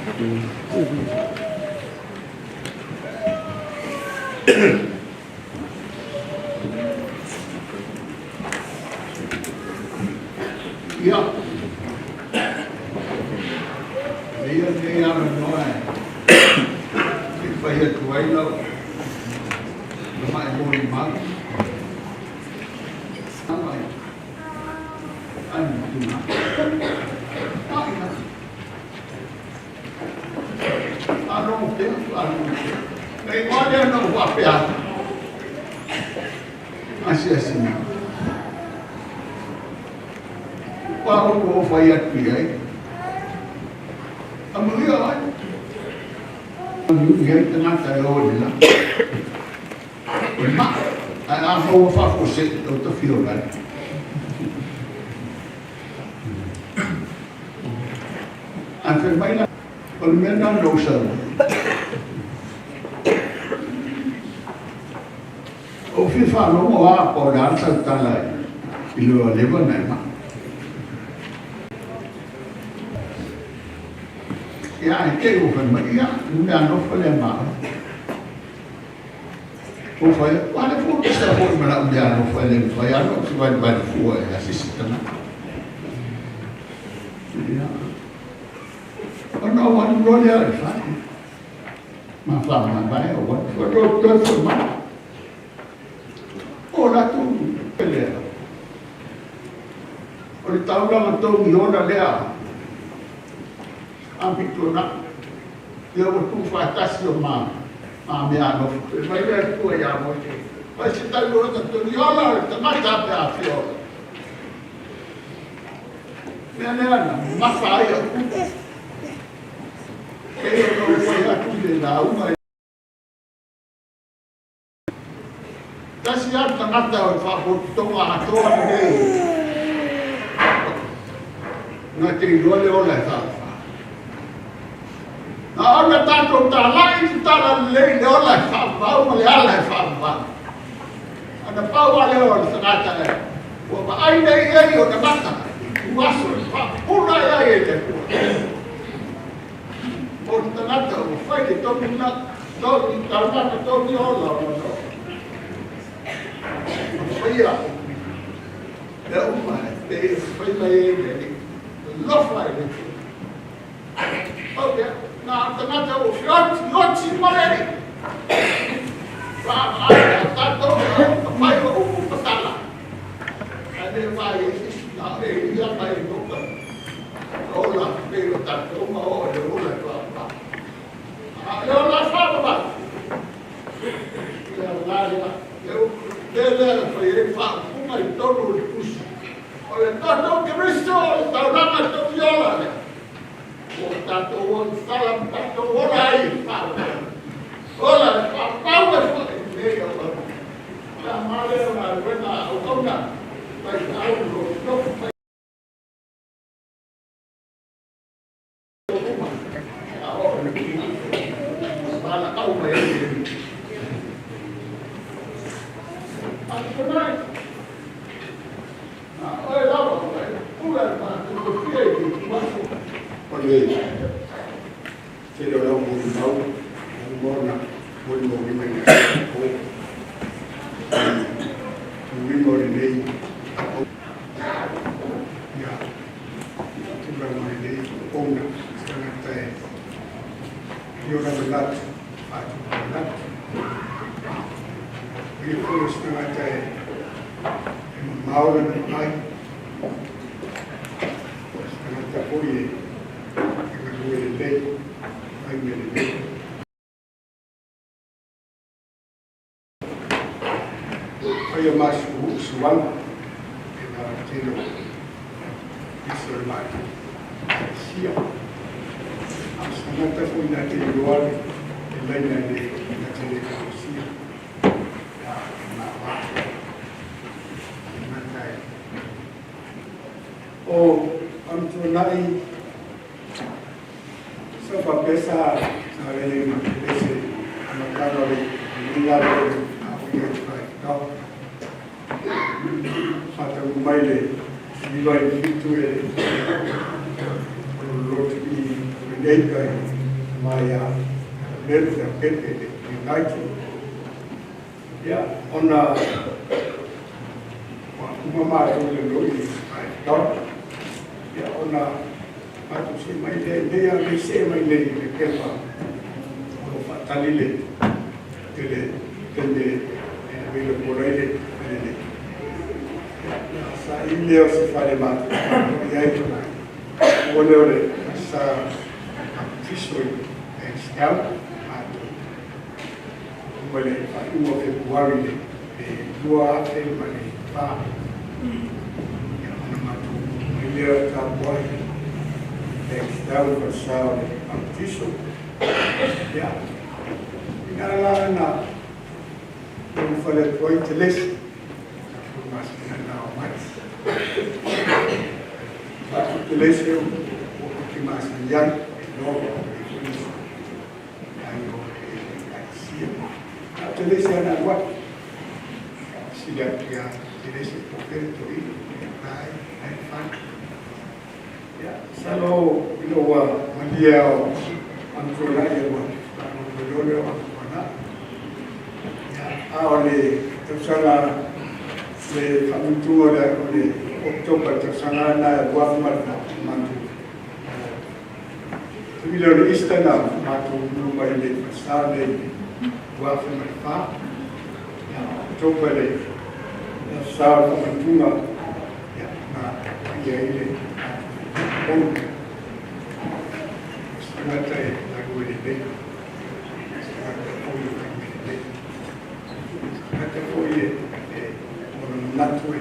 Ia. Ia lenei avanoa e fai atu ai lau tamai molimau. Asiasi ua ou fai atu i ai. Amuia ai. I ai tagata e o i le lagi. O le maa, ae a maua faafuasei, o tafia o lai. Ae fai mai la, o le mea lena na ou sau ai. Ou fia faalogo lava po o le a le tautala i le ua leva ona e maa. Ia, ae te i ua fai mai, ia, le mea alofa lea ma oe. Ua fai atu, a lea foi ou te sau foi ma lau mea alofa e le mafai lava ona ou savalivali fua e asisi tagata. Ia. Ona ou alu loa lea i le fale. Ma faamavae ou alu foi loa toe foi mai. O latou lea. O le taulaga togi ola lea. Amituanai. Ia ua tuufaatasi o ma ma mea alofa. Fai mai le Atua ia Mose, Fai se taulaga togi ola o le tagata pe a fia ola. Mea lea na mamafa ai au upu. Pei ona ou fai atu i le lauga. Tasi lava le tagata o le faapotopotoga atoa lenei na te iloa le ola e faafa. Na ona tatou talai i le tala lelei le ola e faavavau ma le ala e faavavau. Ana pau lava lea o le tagata e ua vaai nei i ai ona mata i aso e faapupula i ai e le Atua. O le tagata ua fai le tonu na togi taumata togi ola o lona ola. Faia mea uma e pei e fai mai ai le Alii, alofa i le Atua. Pau lea, na o tagata ua feotioti ma le Alii. Vaavaai ia tatou na fai o upu ma tala. Ae le vaai ai se isi na o Elia ma Enoka. Ola pei o tatou ma oo i le ola e faavavau. A o le ola faavavau, ia la lea, le upu tetele lea na fai ai le faaupuga i totonu o le tusi. O le toto o Keriso o le taulaga togi ola lea. Ua tatou onosala ma tatou ola ai e faavavau. Ola e faavavau ai foi i lenei auauna. Ia ma lea o galuega a auauna, faifeau lotonofu mai. O le tele o lau molimau, ua uma ona molimauina i le aso o uiga o lenei ia tulaga o lenei ona tagata e i ona manatu faatupu manatu. O ia foi o se tagata e mamao lana vaai, o se tagata foi e galue lelei, fai mea lelei. Faia ma suaga e na tele o nisi o le matou ekalesia. A o se tagata foi na te iloa le laina i le na te le ekalesia. Ia, e mama. Tagata e. O Amituanai Sa faapea sa sa le ma se amataga o lenei galuega a o i ai te faifeau. Faataunuu mai le 97 e o le lotu i lenei kai Mai ia Melu Leaupepe le United. Ia, ona ua uma matou i le loi i ia ona matou see mai lea i nei a nei see mai nei i le pepa o lo o faatali le le taimi e available ai le le saili lea o se fale matou i ai o lea o le sa Baptiso i Bankstown matou uma le faaiuga o Fepuari le 2004. Ia, ona matou mai lea tapuai Bankstown falesa o le Baptiso. Ia, ina la na ulufale atu ai Telesi masina na o Mati. Fatu Telesi o te masani ai e loa o le foi ai o le ekalesia. A o Telesi ana alu atu. Sili atu ia Telesi po fea toeaina ai ai fale. Ia, masalo ina ua malie o Amituanai ua faalogologo lea o Amituanai. Ia, a o le tausaga le faamanatuga o le October tausaga na e 2004 matou. Taimi lea o le Easter na matou nuu mai le falesa nei 2004. Ia, October le sa o le faamanatuga, ia, na paia ai le matou. O se tagata e galue lelei, o se tagata foi e faimea lelei, o se tagata foi e ona manatu e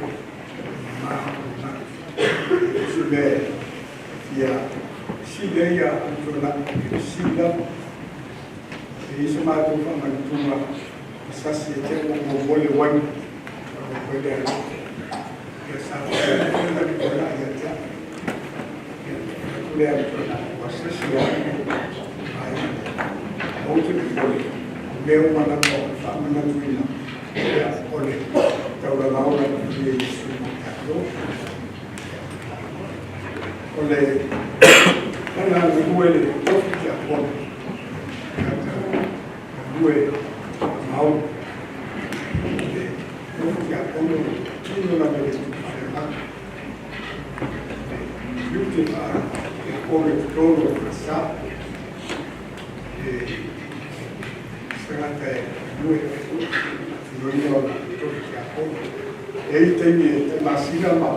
mama ona manatu. E se mea e fia sili ai ia Amituanai, e sili lava. E i ai se matou faamanatuga e sasi e te ua muamua le uaina, ona ua le alofa. Ia sa faapea foi ona Amituanai ia te au. Ia, atu le Amituanai, ua sasi lava ai aua te popole, o mea uma lava o le faamanatuina, ia, o le taulaga ola i Iesu mo tatou. O le ana galue le tofi tiakono, tagata galue mau le tofi tiakono tino lava le faaleagaga. Le tiute faa-tiakono i totonu o le falesa, e se tagata e galue faatinoina ona tofi tiakono. E i ai taimi e tai masina ma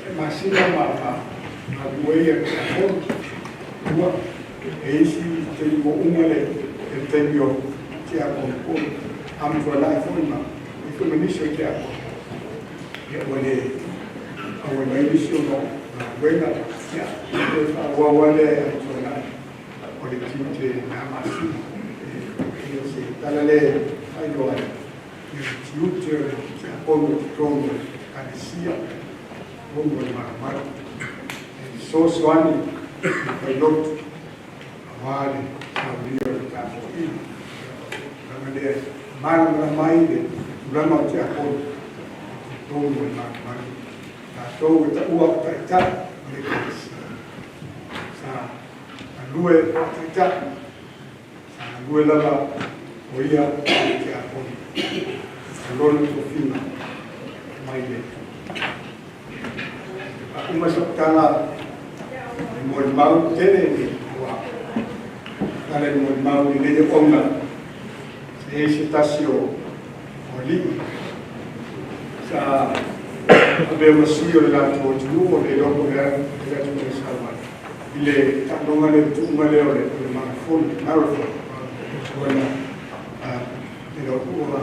tai masina ma galue ai ia tiakono. Ua e isi taimi ua uma le taimi o tiakono foi Amituanai foi ma i foi ma nisi o tiakono. Ia, ua le auai mai nisi ona o galuega. Ia, toe faaauau lava lea e Amituanai o le tiute na masina. E o se tala lea e faailoa ai ia le tiute o le tiakono i totonu o le ekalesia, totonu o le malumalu. E fesoasoani i le failotu aua le saunia o le tapuaiga. Tulaga lea e malamalama ai le tulaga o tiakono i totonu o le malumalu. Tatou e taua o taitai o le ekalesia. Sa galue faataitai, sa galue lava o ia o le tiakono. O lona tofiga mai le Atua. Faauma sau tala i molimau tele le ua tala i molimau i lenei auauna se i ai se tasi o alii sa avea ma sui o le latou atunuu o le iloa po o le a le atunuu e sau ai i le taaloga lea le tuuga lea o le marafoni marathon ona ua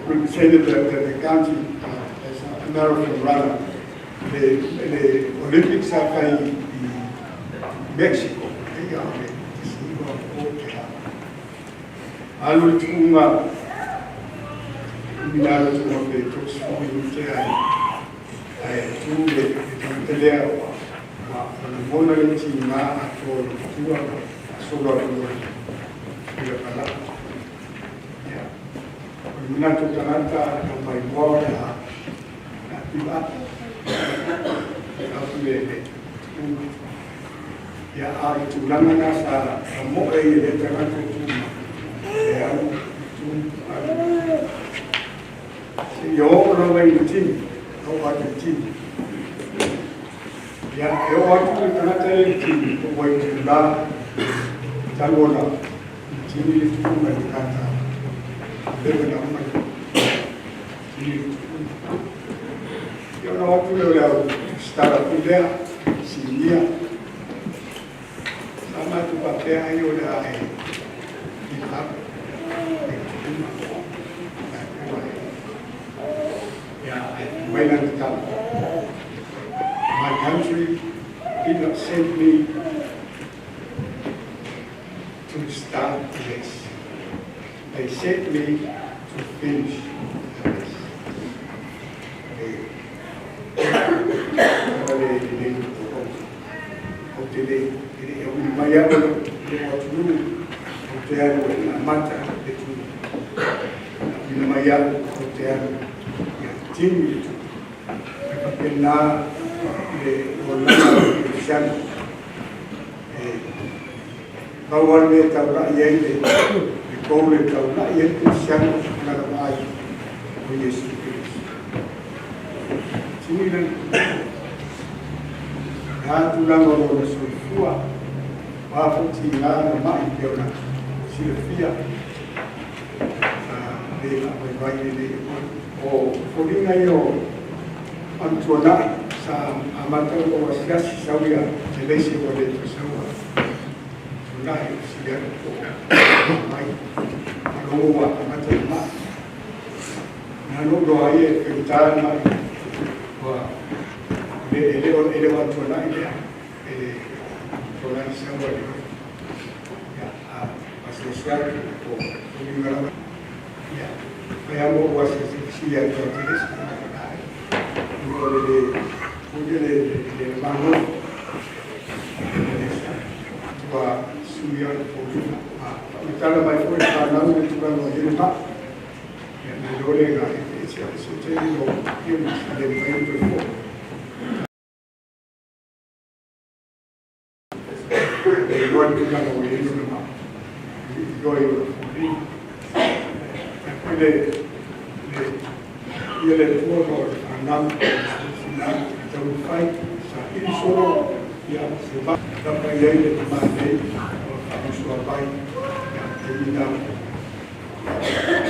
represented the county as a marathon runner le Olympics sa fai i Mexico ia o le tasiga o te alu le tuuga mina alu tuuga pe 30 minute ai ae tu le tagata lea ua lagona le tiga atoa o le matua faasolo atu i le palaa. Ia, o le manatu o tagata tau mai moa o le a give up atu le tuuga. Ia, a o le tulaga lena sa moe ai e lea tagata e tu mai, e alu, tu, alu, seia oo lava i le tini, oo atu i le tini. Ia, e oo atu le tagata lea i le tini, po ua itulā talu ona tini le tuuga i le tagata, leva na uma le tini le tuuga. Ia, ona o atu lea o le au resitala foi lea, sinia, sa matou faapea ai o le a e give up i le tuuga. Ia, ae mai lana tala, "My country did not send me to start the race. They sent me to finish the race." E le le o te le e le au mai au le atunuu ou te alu e amata le tu. Ina mai au ou te alu ia tini le tu. E faapena le olaga o le kerisiano. E pau lava le mea e taulai ai le goal e taulai ai le kerisiano ma lana vaai o Iesu Keriso. Tini lana tu. Le a tulaga o lona soifua, o a foi tiga ma mai pei ona silafia, sa le faavaivai lenei. O foliga ia o anutuanai sa amata ona ou asiasi sau ia Telese ua le toe saua tuanai o fesili atu po o mai malogo ua amata ona mai. Na lou iloa ai e faigata le mai ua e le o atuanai lea e le tuanai saua le ia a asiasi atu o foliga lava ia fai lava ma ou asiasi fesili atu ia Telese o le le foi le malo ua sui ai foliga a faamatala mai foi le fanau le tulaga o i ai le mai. Ia na iloa le na e se se tele o ia ma le mafai ona toe foi. E iloa le tulaga ua i ai lona mai, iloa i ona foliga. E foi le ia le Atua ma o le fanau sina taumafai saili solo ia se va lapa i ai le tamā nei o faamusoa mai ia taimi na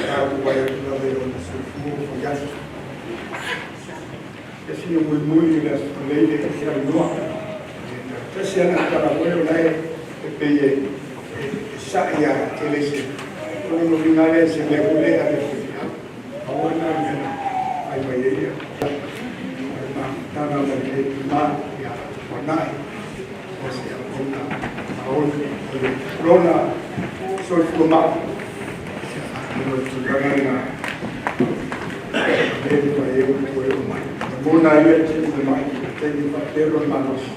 taua ai atu lava i lona soifua ua fai atu. Ia sina mulimuli i le aso Faraile e talanoa tasi ana tala foi o la e pei e sa'i ia Telese o lona uiga lea se mea foi lea e ave faifeau aua na le mea na fai mai ai ia o le mafutaga mai lenei tama ia tuanai o se auauna maoli o le lona soifua ma'i atonu o le tulaga lena le mai ai ua toe oo mai lagona ai ia tini le mai taimi faapea lona malosi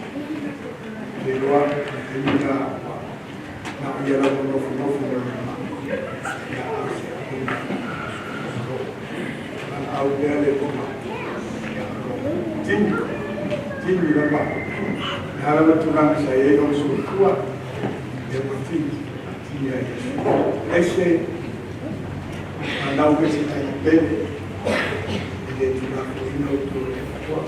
le iloa le taimi na ua na o ia lava nofonofo ma lona mai ia a o se auauna o lo valaau pea le Atua ia o lo tini tini lava le a lava tulaga sa i ai lona soifua ia ua tini tini ai Iesu ese fanau ese taitapele e le tulafoina outou e le Atua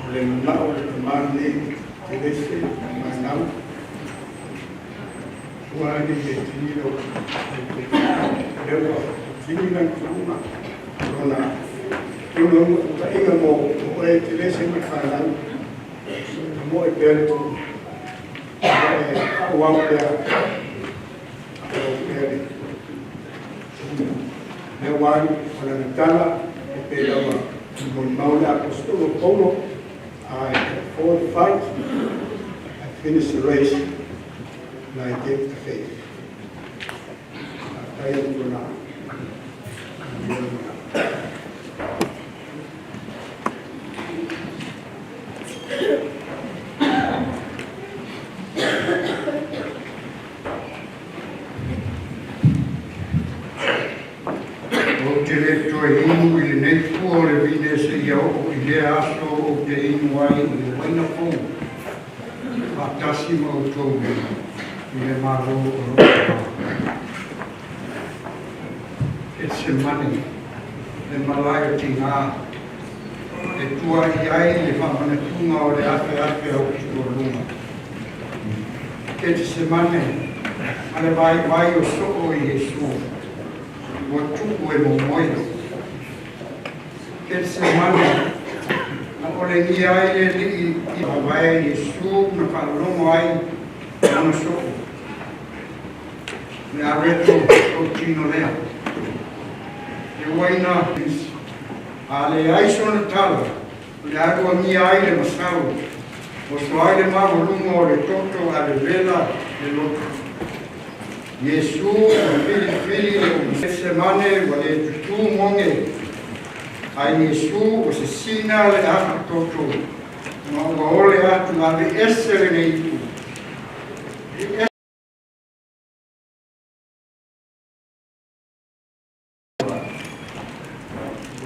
o le manao o le tamā lenei Telese fanau ua ane i e tini lau lea ua tini lana tuuga lona lona uta'iga mo oe Telese ma le fanau mo e pea le tuuga e fa'auau pea fa'auau pea le tuuga lea ua alu o lana tala e pei lava molimau le aposetolo Paulo, "I fought the fight, I finished the race, and I kept the faith." Faafetai atu na. Ou te le toe inu i lenei fua o le vine seia oo i lea aso ou te inu ai i le uaina fou. Faatasi ma outou i le Malo o loo tatao. Ketsemane, le malae o tigā, e tua'i ai le faamanatuga o le afeafe aupitoaluga. Ketesemane, ma le vaivai o soo i Iesu, ua tu'u e momoe. Ketesemane, na olegia ai le Alii i faavae Iesu na faalogo ai lona soo. Le areto tautino lea. Le uaina a leai sona tala, o le aluagia ai le masalo, oso ai le maualuga o le toto a vevela le loto. Iesu na filifili le Getsemane ua le tutū moge, ae Iesu ua sisina le atoto ma ua ole atu aveese lenei ipu.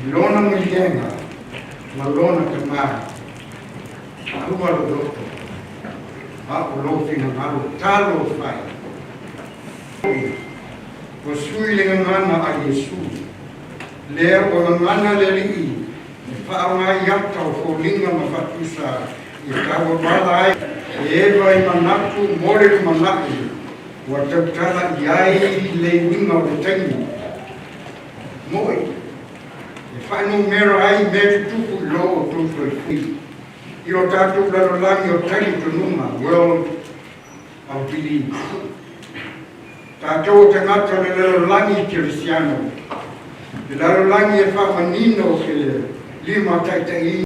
I lona muliega ma lona tamā, aua lou loto, a o lou finagalo talofa e. Ua sui le gagana a Iesu, lea ua gagana le Alii e faaaoga ai ata o foliga ma faatusa i tauavala ai e eva i manatu mo le lumanai ua tautala i ai le uiga o le taimi mo'i e faanumera ai mea tutupu i lo outou soifua i lo tatou lalolagi o talitonuga, world of belief. Tatou o tagata o le lalolagi kerisiano, le lalolagi e faamanino ke le limataitaiina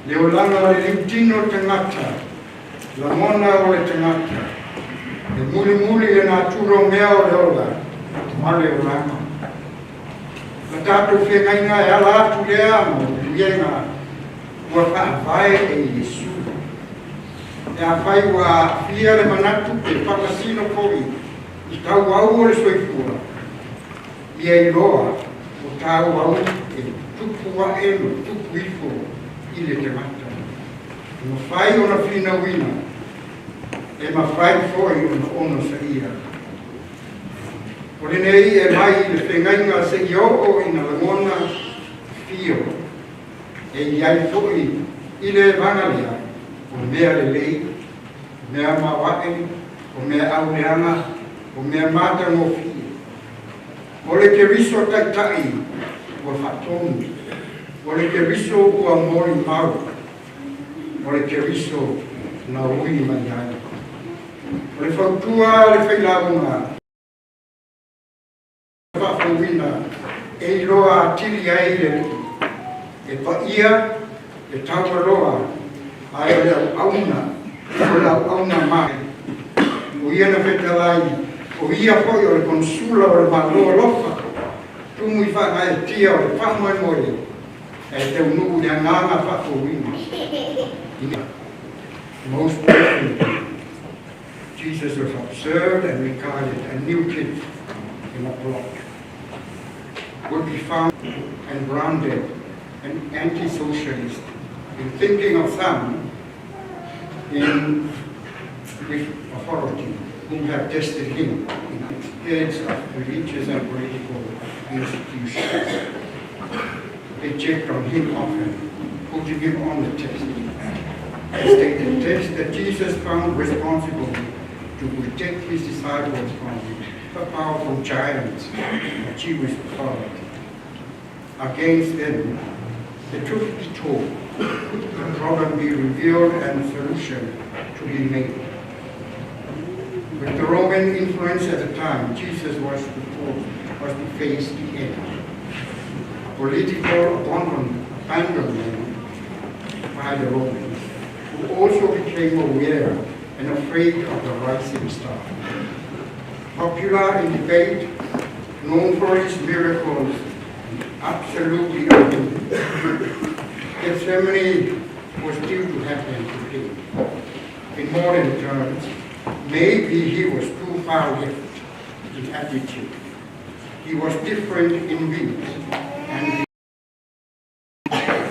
le olaga o le liutino tagata, lagona o le tagata, e mulimuli le natura o mea o le ola ma le olaga. Na tatou feagaiga e ala atu lea ma muliega ua faavae e Iesu. E afai ua aafia le manatu pe faamasino foi i tauau o le soifua, ia iloa o tauau e tupu ae ma tupu ifo i le tagata. E mafai ona finauina, e mafai foi ona onosaia. O lenei e mai i le feagaiga seia oo ina lagona fio e i ai foi i le vaga lea o mea lelei, o mea maoae, o mea auleaga, o mea matagofie. O le Keriso taitai ua faatonu, o le Keriso ua molimau, o le Keriso na ui mai ai. O le fautua le failauga faafouina e iloa atili ai le Alii, e paia e taualoa, ae o le auauna, o le auauna mai. O ia na fetalai, o ia foi o le konsula o le Malo alofa, tumu i faagaeetia o le faamoemoe e taunuu i le agaga faafouina. Most definitely, Jesus was observed and regarded a new kid in a block, would be found and branded an anti-socialist in thinking of some in with authority whom have tested him in heads of religious and political institutions. They checked on him often, putting him on the test. They the test that Jesus found responsible to protect his disciples from the powerful giants of Jewish authority. Against them, the truth be told, the problem be revealed and the solution to be made. With the Roman influence at the time, Jesus was to face the end. Political abandonment by the Romans, who also became aware and afraid of the rising star. Popular in debate, known for his miracles, and absolutely unmoved. Gethsemane was due to happen to him. In modern terms, maybe he was too far left in attitude. He was different in views and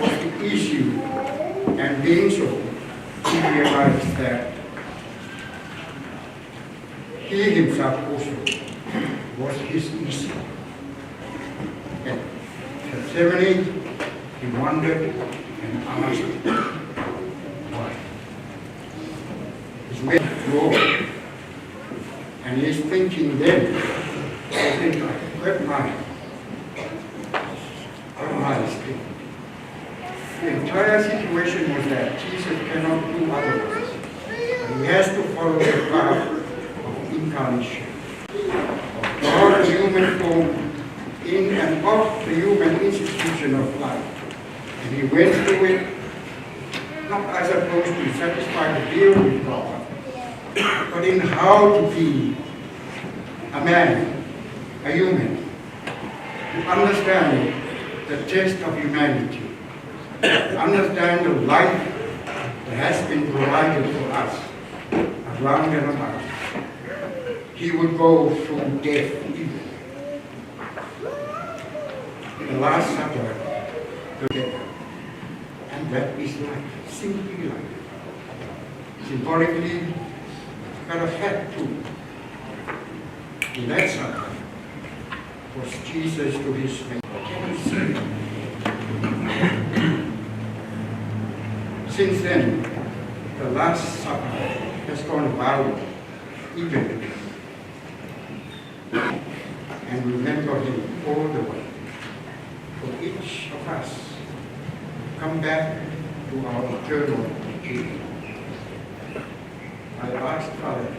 was the issue, and being so, He realized that he himself also was his Esau. At Gethsemane, he wondered and asked why. His men Lord, and he's thinking then, I think I got my escape. The entire situation was that Jesus cannot do otherwise. But he has to follow the path of incarnation, of God in human form, in and of the human institution of life. And he went through it, not as opposed to satisfy the deal with God, but in how to be a man, a human, to understand the test of humanity, to understand the life that has been provided for us around and about. He would go through death even. In the Last Supper, together. And that is life, simply life. Symbolically, but a fact too. In that supper was Jesus to his men. Can you see? Since then, the Last Supper has gone viral, even today. And remember him all the way. For each of us to come back to our eternal being. I asked Father,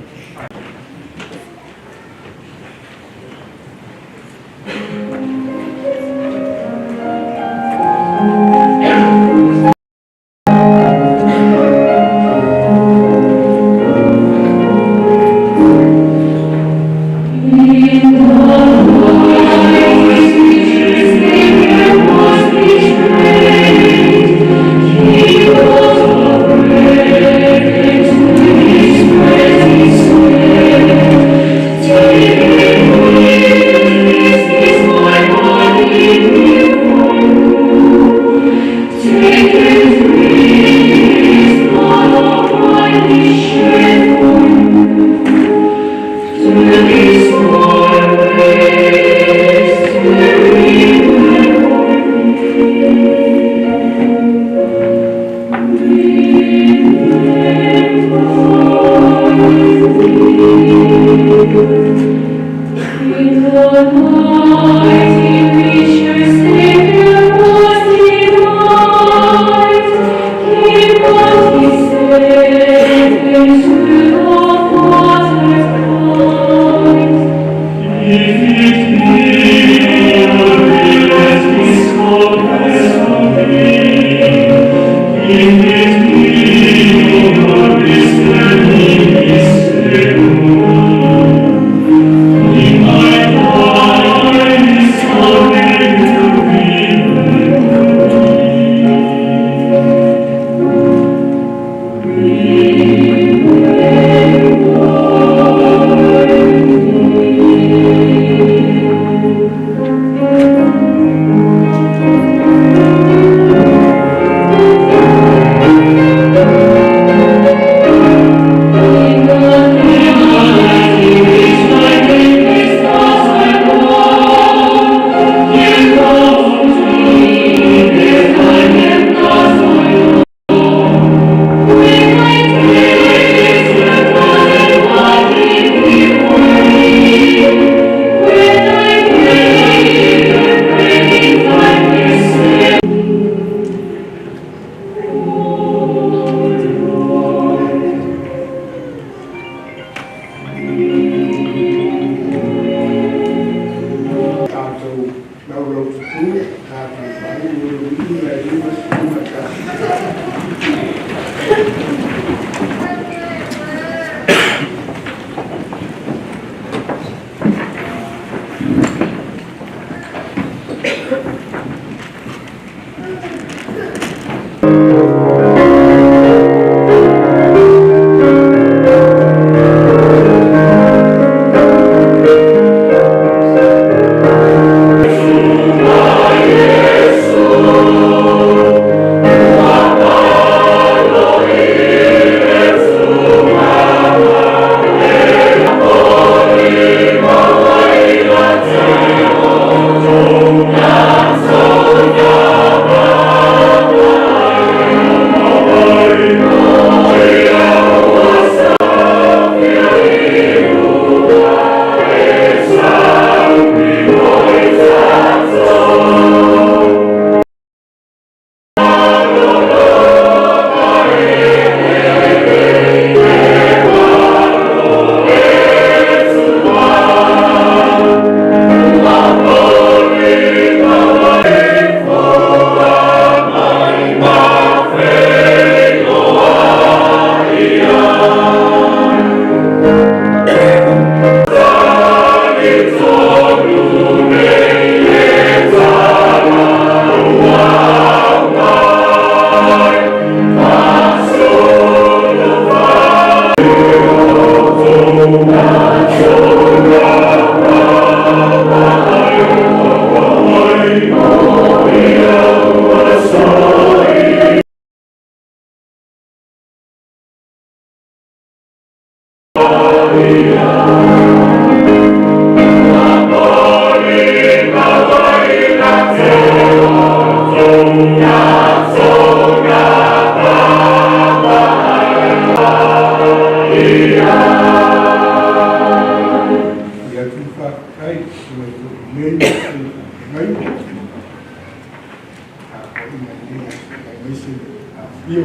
Io,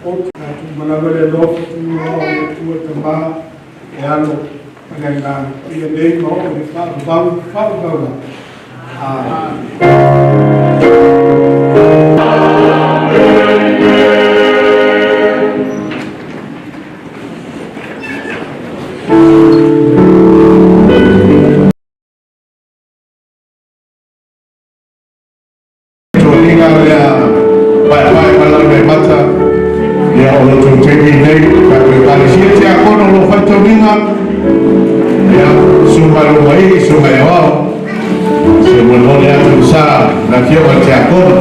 o tatou manava le alofa tunoa o le Atua Tamā, le Alo ma le Agaga Paia nei ma oo i le faavavau faavavau lava. Amene. Toniga lea paepae ma lau mata ia o lo tou taimi nei tatou Ekalesia tiakono o loo fai toniga ia susuga i Lumaii susuga i Aoao se molemole atu le sa le afioga i le tiakono.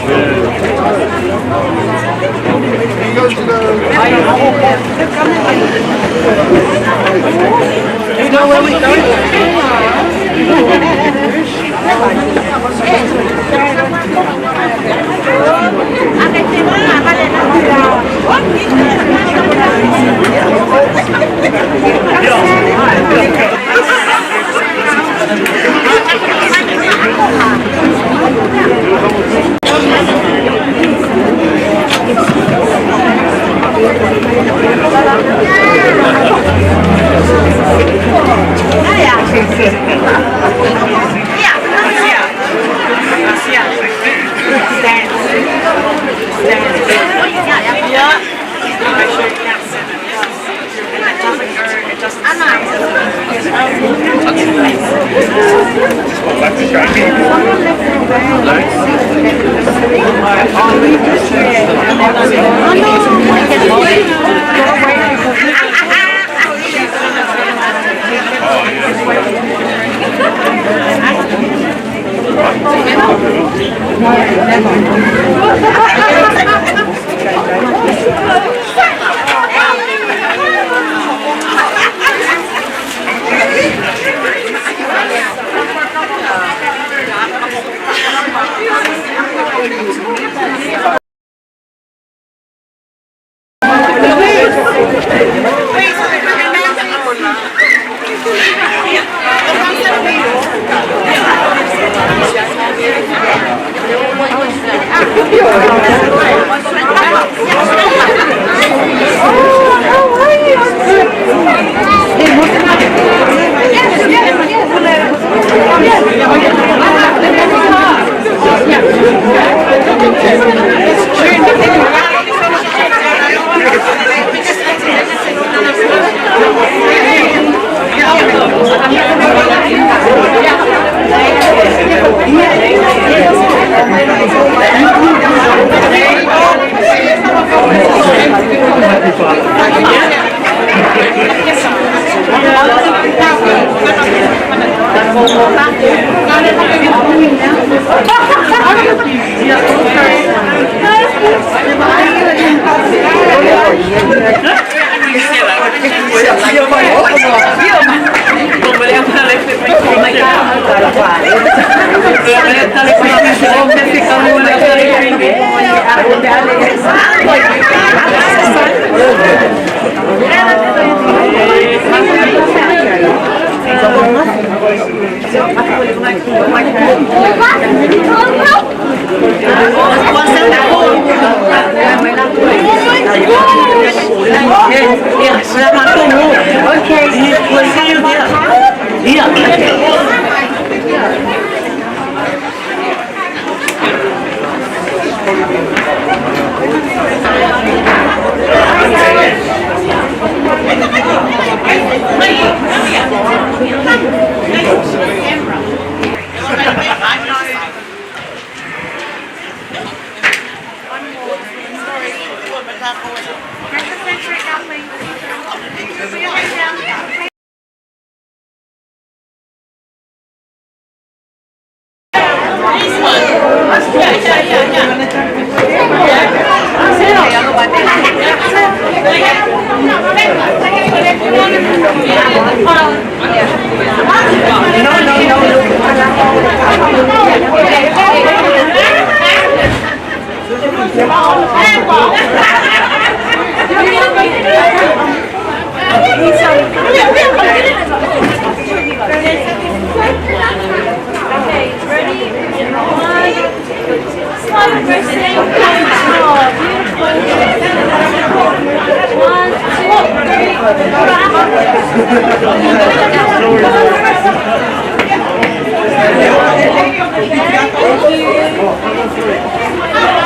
You know where we're going? Thank you.